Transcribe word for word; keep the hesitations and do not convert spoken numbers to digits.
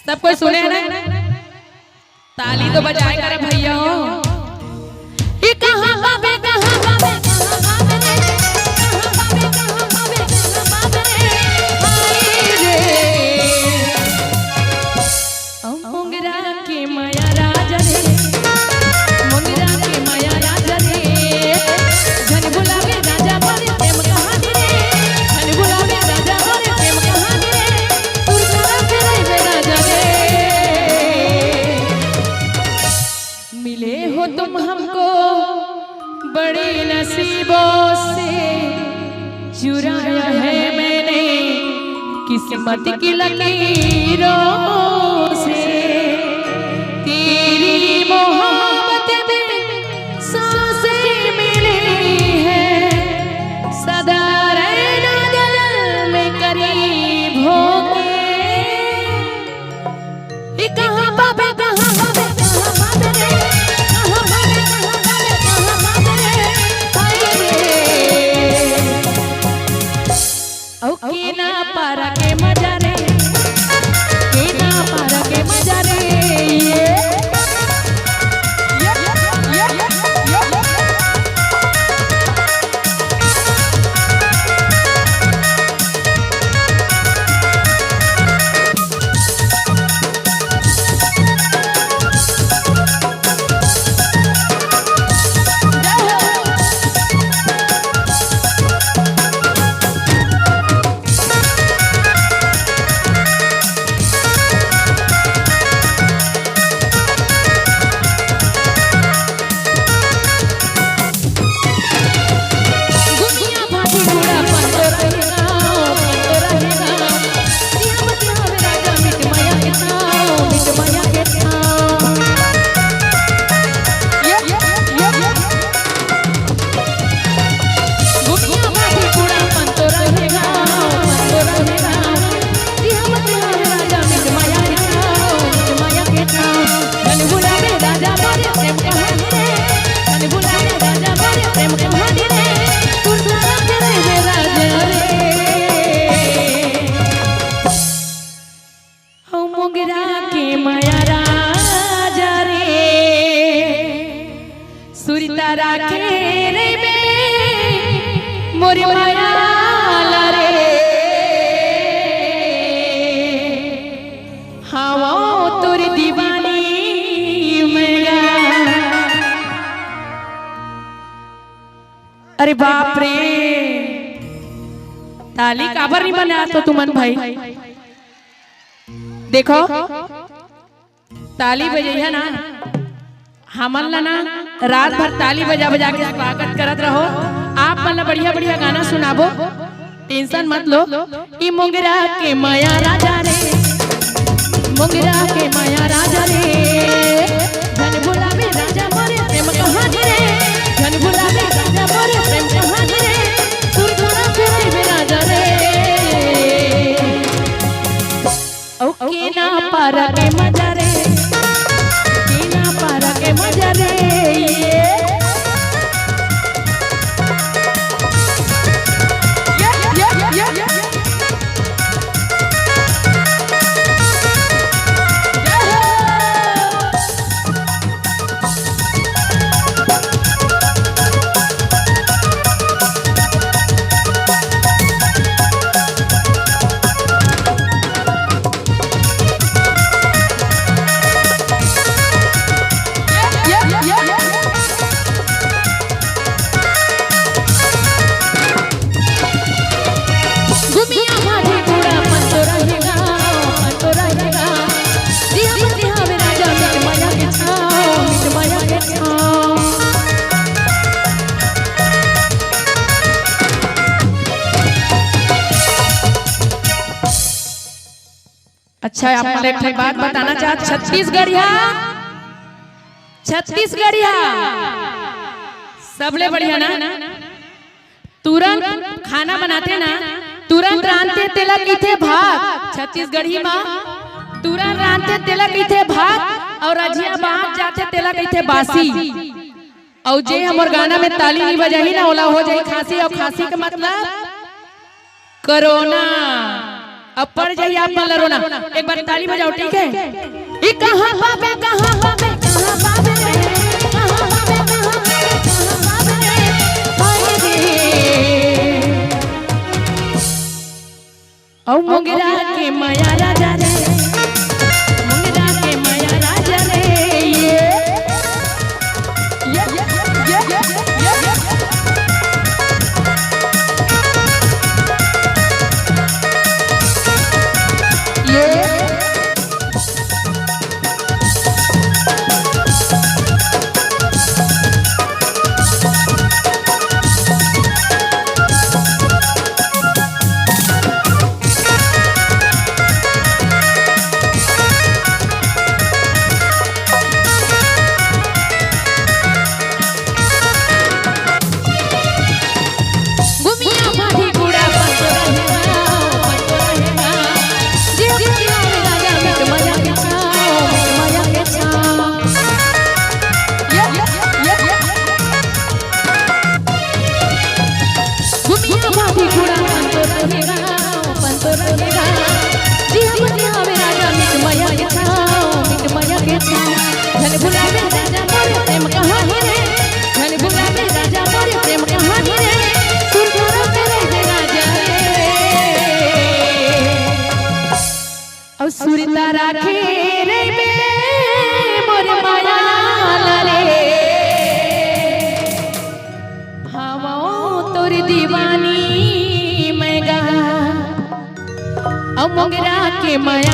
सब कोई सुने हे ना? ताली तो बजाए करे भैया हो। ये कहाँ बाबे, कहाँ बाबे, कहाँ बाबे रे? कहाँ बाबे, कहाँ बाबे, कहाँ बाबे रे? हाय रे। ओ मोंगरा के मया राजा रे, मोंगरा के मया राजा रे, झन बुलावे राजा मोरे प्रेम कहानी रे, झन बुलावे राजा मोरे प्रेम कहानी रे, सुरतारा के रहिबे राजा रे। मिले हो तुम हमको बड़े नसीबों से, चुराया है मैंने किस्मत की लकीरों से। तेरी मोहब्बत में सांसें मिली है, सदा रहना दिल में करीब होके। ये कहाँ बाबे, कहाँ बाबे, कहाँ बाबे रे? कहाँ बाबे, कहाँ बाबे, कहाँ बाबे रे? हाय रे। ओ केना पारा के मजा रे, केना पारा के मजा रे, ये। ओ मोंगरा के मया राजा रे, सुरता राखे रहिबे मोर मया ला रे, हावों तोर दीवानी मैं गा। अरे बाप रे, ताली काबर नहीं बजात हो तुमन भाई? देखो, ताली बजइया ना, हमन ला ना रात भर ताली बजा बजा के स्वागत करत रहो। आप मन ला बढ़िया बढ़िया गाना सुनाबो, tension मत लो। ई मोंगरा के मया राजा रे, मोंगरा के मया राजा रे, झन भुलावे राजा मोरे प्रेम कहानी रे, झन भुलावे राजा मोरे प्रेम कहानी रे, सुरधुरा के रहिबे राजा रे। ओ केना पारा के मजा रे, केना पारा के मजा रे, ये। अच्छा, आप मन एक ठन बात बताना चाहत, छत्तीसगढ़िया, छत्तीसगढ़िया सबले बढ़िया ना, तुरंत खाना बनाथे ना, तुरंत रांधथे तेला कहिथे भात। छत्तीसगढ़ी मा तुरंत रांधथे तेला कहिथे भात, अउ रजिया बांच जाथे तेला कहिथे बासी। अउ जे हमर गाना में ताली नहीं बजाही ना, ओला हो जाही खांसी, अउ खांसी के मतलब कोरोना। अब पड़ जाइए आप मन ला रोना। एक बार ताली बजाओ, ठीक है? ई कहाँ पाबे, कहाँ पाबे, कहाँ पाबे रे? कहाँ पाबे, कहाँ पाबे, कहाँ पाबे रे? हाय रे। अउ मोंगरा के मया राजा रे, मोंगरा के मया राजा रे, ये। ये, ये, ये, ये, ये, ये। ये। गुमिया भाभी गुड़ा पंतोरा हेरा, पंतोरा हेरा। जी, जी, जी, राजा मिट मया के छाँव, मिट मया के छाँव। ये, ये, ये, ये। गुमिया भाभी गुड़ा पंतोरा हेरा, पंतोरा हेरा। जी, हम जी, हमें राजा मिट मया के छाँव, मिट मया के छाँव। झन भुलावे राजा मोर प्रेम कहानी रे, झन भुलावे राजा मोर प्रेम कहानी रे, सुरतारा के रहिबे राजा रे। अउ सुरतारा के रहिबे मोर माया लाल रे, हावों तोर दीवानी मैं गा। अउ मोंगरा के मया